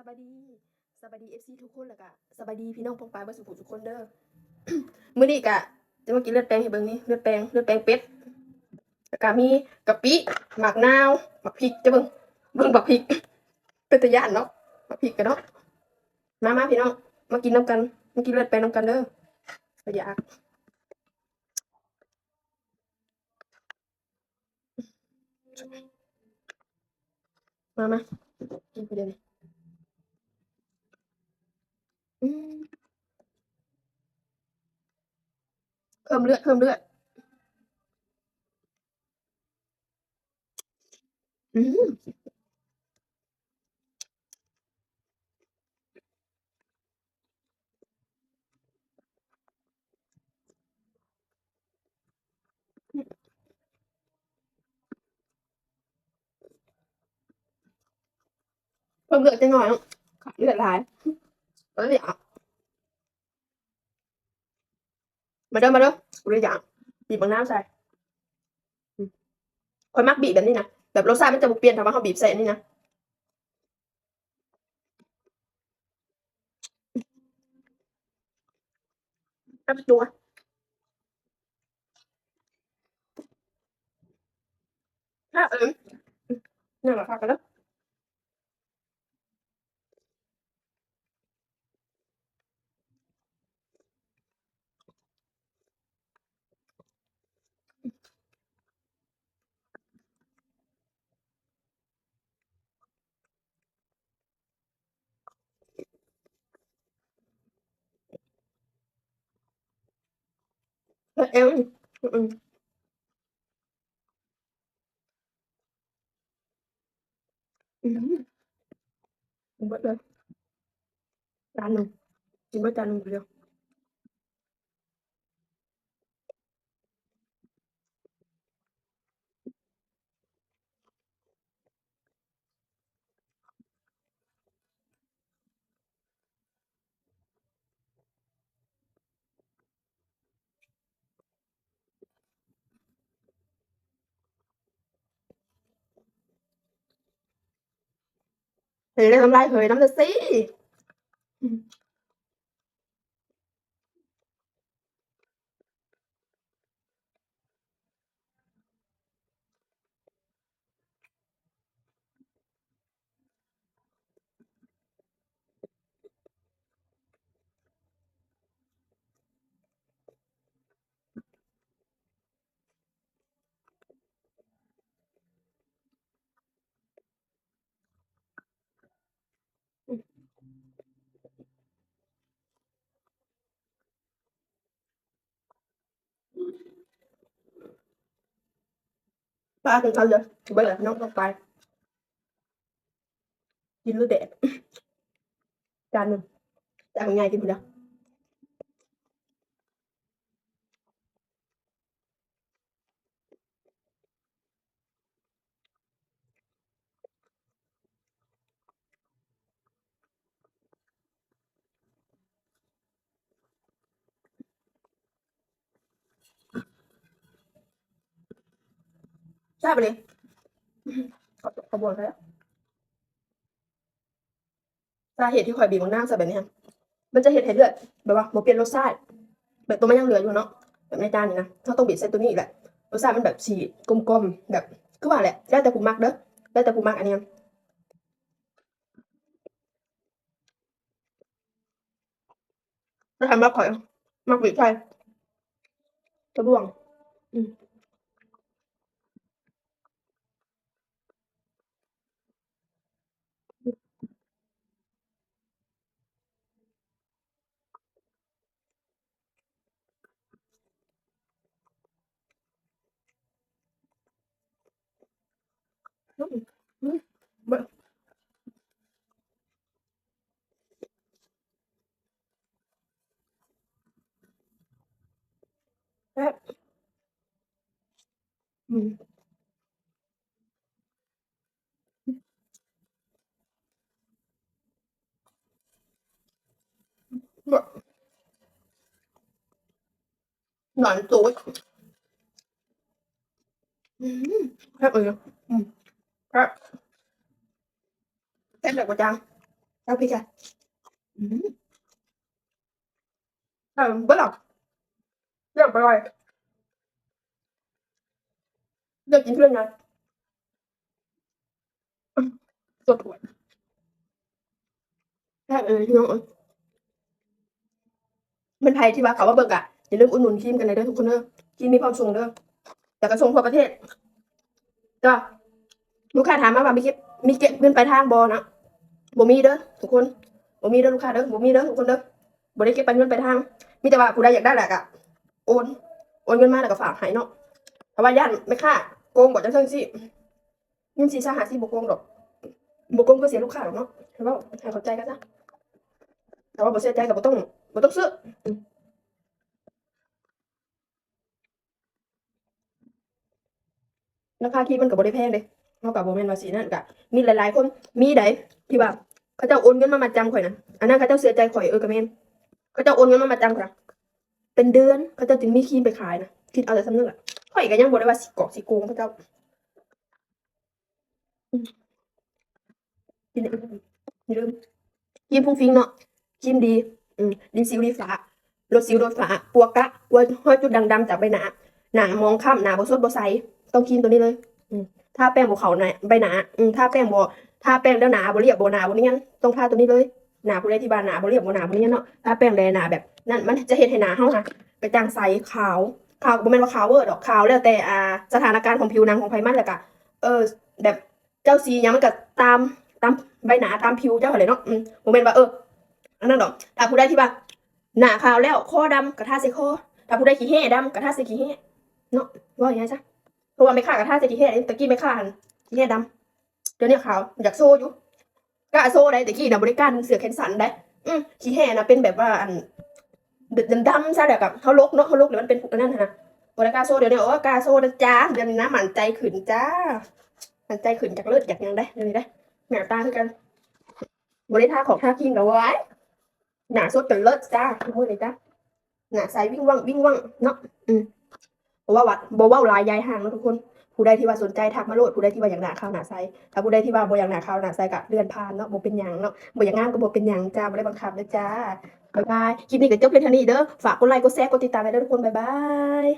ສະບາຍດີ ສະບາຍດີ ເອັຟຊີ ທຸກຄົນ ແລ້ວກະສະບາຍດີພີ່ນ້ອງປ້ອງປາຍເບິດສູ່ຜູ້ສູ່ຄົນເດີ. ມື້ນີ້ກະຈະມາກິນເລືອດແປງໃຫ້ເບິ່ງນີ້ ເລືອດແປງ ເລືອດແປງເປັດ ແລ້ວກະມີກະປິ ໝາກນາວ ໝາກພິກ ຈະເບິ່ງ ເບິ່ງໝາກພິກ ເປັນຕາຢ້ານເນາະ ໝາກພິກກະເນາະ. ມາ ມາພີ່ນ້ອງ ມາກິນນຳກັນ ມາກິນເລືອດແປງນຳກັນເດີ ຂ້ອຍຢາກ. ມາ ມາ ກິນຜູ້ດຽວນີ້ ອືມ ເພີ່ມເລືອດ ເພີ່ມເລືອດ ອືມ. ເພີ່ມເລືອດຈັກໜ້ອຍເນາະ ຂາດເລືອດຫຼາຍ ເອີຍ ມາເດີ ມາເດີ ກູເລີຍຢາກ ບີບບັກນາວໃສ່ ອືມ ຂ້ອຍມັກບີບແບບນີ້ນະ ແບບລົດຊາດມັນຈະບໍ່ປ່ຽນ ຖ້າວ່າເຮົາບີບໃສ່ອັນນີ້ນະ. ອັບຕົວ ຖ້າເອີ້ນ ນັ້ນລະ ພາກັນເດີ. ເອີ ອືມ ອືມ ກິນເບິດເລີຍ ຈານໜຶ່ງ ກິນເບິດຈານໜຶ່ງເດີ. ເຮີຍ ນ້ຳລາຍເຮີຍນຳເດີຊິ. ປາກິນເຂົ້າເດີ ເບິດແລ້ວນ້ອງ ຕ້ອງໄປ ກິນຫຼືແດກ ຈານໜຶ່ງ ຈານໃຫຍ່ກິນຜູ້ດຽວ. ແຊບອີ່ຫຼີ ເຂົ້າ ເຂົ້າບົວແທ້. ສາເຫດທີ່ຂ້ອຍບີບບັກນາວໃສ່ແບບນີ້ ມັນຈະເຮັດໃຫ້ເລືອດແບບວ່າບໍ່ປ່ຽນລົດຊາດ ແບບໂຕມັນຍັງເຫຼືອຢູ່ເນາະ ແບບໃນຈານນີ້ນະ ເຮົາຕ້ອງບີບໃສ່ໂຕນີ້ແຫຼະ ລົດຊາດມັນແບບຊິກົມກ່ອມ ແບບ ຄືວ່າແຫຼະ ແລ້ວແຕ່ຜູ້ມັກເດີ ແລ້ວແຕ່ຜູ້ມັກອັນນີ້. ແຕ່ສຳລັບຂ້ອຍ ມັກບີບໃສ່ ສະດວກ ອືມ. ແຊບ ອືມ. ໜອນໂຕດ ອືມ ແຊບເລີຍ ອືມ ແຊບ ແຊບແບບບໍ່ຈາງ. ເອົາພີກແກະ ອືມ ເອີ ບໍ່ຫຼອກ ເລືອກໄປໄວ ເລືອກກິນເທື່ອນະ ອືມ ສົດ ແຊບເອີຍ ພີ່ນ້ອງເອີຍ. ແມ່ນໃຜທີ່ວ່າເຂົ້າມາເບິ່ງກະຢ່າລືມອຸດໜູນຄຣີມກັນແດ່ເດີທຸກຄົນເດີ ຄຣີມມີພ້ອມສົ່ງເດີ ແລ້ວກະສົ່ງທົ່ວປະເທດ. ແຕ່ວ່າລູກຄ້າຖາມມາວ່າມີເກັບ ມີເກັບເງິນປາຍທາງບໍ່ນະ? ບໍ່ມີເດີທຸກຄົນ ບໍ່ມີເດີລູກຄ້າເດີ ບໍ່ມີເດີທຸກຄົນເດີ ບໍ່ໄດ້ເກັບປາຍເງິນປາຍທາງ. ມີແຕ່ວ່າຜູ້ໃດຢາກໄດ້ລະກະໂອນ ໂອນເງິນມາລະກະຝາກໃຫ້ເນາະ. ເພາະວ່າຢ້ານແມ່ຄ້າໂກງບໍ ຈັ່ງຊັ້ນຊີ້ ເງິນສີ່ສິບຫ້າສິບບໍ່ໂກງດອກ ບໍ່ໂກງກໍເສຍລູກຄ້າດອກເນາະ. ເວົ້າໃຫ້ເຂົ້າໃຈກັນຊະ ຖ້າວ່າບໍ່ເຊື່ອໃຈກໍບໍ່ຕ້ອງ ບໍ່ຕ້ອງຊື້. ລາຄາຄຣີມມັນກໍບໍ່ໄດ້ແພງເດ້ ເຮົາກໍບໍ່ແມ່ນວ່າຊິນັ້ນ ກະມີຫຼາຍໆຄົນ ມີໃດທີ່ວ່າເຂົາເຈົ້າໂອນເງິນມາມັດຈຳຂ້ອຍນະ ອັນນັ້ນເຂົາເຈົ້າເຊື່ອໃຈຂ້ອຍ ເອີ ກະແມ່ນ ເຂົາເຈົ້າໂອນເງິນມາມັດຈຳຂ້ອຍ ເປັນເດືອນເຂົາເຈົ້າຈຶ່ງມີຄຣີມໄປຂາຍນະ. ຄິດເອົາແຕ່ສ່ຳນັ້ນລະ ຂ້ອຍກໍຍັງບໍ່ໄດ້ວ່າຊິກອກຊິໂກງເຂົາເຈົ້າ. ອືມ ກິນອີກ ຢ່າລືມ ຄຣີມຟຸ້ງຟິງເນາະ ຄຣີມດີ ອືມ ດີສິວດີຝ້າ ລົດສິວລົດຝ້າ ປົວກະ ປົວຮອຍຈຸດດ່າງດຳຈາກໃບໜ້າ ໜ້າໝອງຄ້ຳ ໜ້າບໍ່ສົດບໍ່ໃສ ຕ້ອງຄຣີມໂຕນີ້ເລີຍ. ອືມ ທາແປ້ງບໍ່ເຂົ້າໜ້າ ໃບໜ້າ ອືມ ທາແປ້ງບໍ່ ທາແປ້ງແລ້ວໜ້າບໍ່ລຽບ ບໍ່ໜ້າບໍ່ນຽນ ຕ້ອງທາໂຕນີ້ເລີຍ. ໜ້າຜູ້ໃດທີ່ວ່າໜ້າບໍ່ລຽບ ບໍ່ໜ້າບໍ່ນຽນເນາະ ທາແປ້ງແດ່ໜ້າແບບນັ້ນ ມັນຈະເຮັດໃຫ້ໜ້າເຮົາຫັ້ນກະຈ່າງໃສ ຂາວ ຂາວກໍບໍ່ແມ່ນວ່າຂາວເວີດອກ ຂາວແລ້ວແຕ່ ອ່າ ສະຖານະການຂອງຜິວໜັງຂອງໃຜມັນ ແລ້ວກະ ເອີ ແບບ ເຈົ້າສີຫຍັງມັນກະຕາມ ຕາມໃບໜ້າຕາມຜິວເຈົ້າຫັ້ນແຫຼະເນາະ. ອືມ ບໍ່ແມ່ນວ່າ ເອີ ອັນນັ້ນດອກ ຖ້າຜູ້ໃດທີ່ວ່າໜ້າຂາວແລ້ວຄໍດຳກະທາໃສ່ຄໍ ຖ້າຜູ້ໃດຂີ້ແຮ້ດຳກະທາໃສ່ຂີ້ແຮ້ເນາະ ເວົ້າງ່າຍໆຊະ. ເພາະວ່າແມ່ຄ້າກະທາໃສ່ຂີ້ແຮ້ເດ້ ແຕ່ກີ້ແມ່ຄ້າຫັ້ນຂີ້ແຮ້ດຳ ດຽວນີ້ຂາວ ຢາກໂຊຢູ່ ກ້າໂຊໄດ໋ ແຕ່ກີ້ນະບໍ່ໄດ້ກ້ານຸ່ງເສື້ອແຂນສັ້ນໄດ໋. ອືມ ຂີ້ແຮ້ນະເປັນແບບວ່າ ອັນ ດຳໆຊະ ແລ້ວກະເຮົາຫຼົກເນາະ ເຮົາຫຼົກແລ້ວມັນເປັນອັນນັ້ນຫັ້ນນະ ບໍ່ໄດ້ກ້າໂຊ. ດຽວນີ້ ໂອ້ ກ້າໂຊແລ້ວຈ້າ ດຽວນີ້ນະໝັ້ນໃຈຂຶ້ນຈ້າ ໝັ້ນໃຈຂຶ້ນ ຢາກເລີດຢາກຫຍັງໄດ໋ ດຽວນີ້ໄດ໋ ໜ້າຕາຄືກັນ ບໍ່ໄດ້ທາຂອງທາຄຣີມດອກ ໂອ້ຍ ໜ້າສົດຈົນເລີດຈ້າ ທຸກມື້ນີ້ຈ້າ ໜ້າໃສວິ້ງວັ່ງວິ້ງວັ່ງເນາະ. ອືມ ບໍ່ເວົ້າ ບໍ່ເວົ້າຫຼາຍຍາຍຫ່າງເນາະທຸກຄົນ ຜູ້ໃດທີ່ວ່າສົນໃຈທັກມາໂລດ ຜູ້ໃດທີ່ວ່າຢາກໜ້າຂາວໜ້າໃສ. ຖ້າຜູ້ໃດທີ່ວ່າບໍ່ຢາກໜ້າຂາວໜ້າໃສກະເລື່ອນຜ່ານເນາະ ບໍ່ເປັນຫຍັງເນາະ ບໍ່ຢາກງາມກໍບໍ່ເປັນຫຍັງຈ້າ ບໍ່ໄດ້ບັງຄັບເດີຈ້າ. ບາຍບາຍ ຄລິບນີ້ກໍຈົບພຽງເທົ່ານີ້ເດີ ຝາກກົດໄລກົດແຊ ກົດຕິດຕາມໄວ້ເດີທຸກຄົນ ບາຍບາຍ.